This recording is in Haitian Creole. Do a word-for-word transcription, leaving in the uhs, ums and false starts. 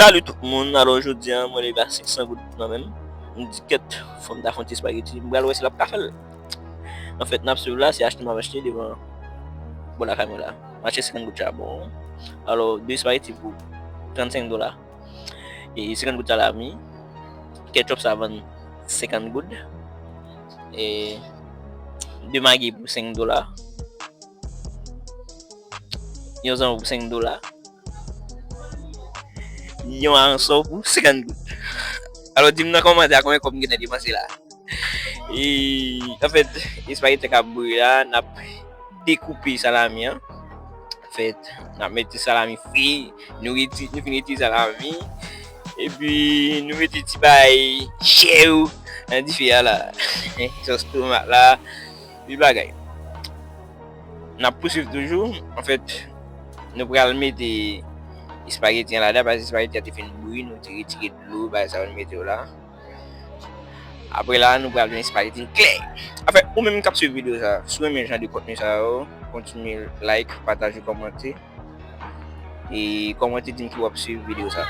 Salut tout moun, alò jodi a mwen leve a senk san goud nan men m. M di kèt, fò m ta fè yon ti espageti, m pral wè si l ap ka fè l. Anfèt, n ap swiv la, se achte m ap achte devan bò lakay mwen la. M achte senkant goud chabon. Alò, de espageti pou trannsenk dola. E senkant goud salami. Ketchup sa vann senkant goud. E de Maggi pou senk dola. Yon zanmi pou senk dola. Yon aransò pou senkant goud. Alò, di m nan kòmantè a konbyen kòb m gentan depanse la. E, anfèt, espageti k ap bouyi la, n ap dekoupe salami an. Anfèt, n ap mete salami fri, nou reti-, nou fin retire salami. Epi, nou mete ti bay chè yo nan dife a la. Sòs tomat la, pi bagay. N ap pouswiv toujou. Anfèt, nou pral mete espageti an ladan, paske espageti an te fin bouyi, nou te retire dlo, bagay sa yo nou mete yo la. Apre la, nou pral jwenn espageti klè. Anfèt, ou menm k ap swiv videyo sa, si w renmen jan de kontni sa yo, kontinye like, pataje, kòmante. E kòmante di m ki w ap swiv videyo sa.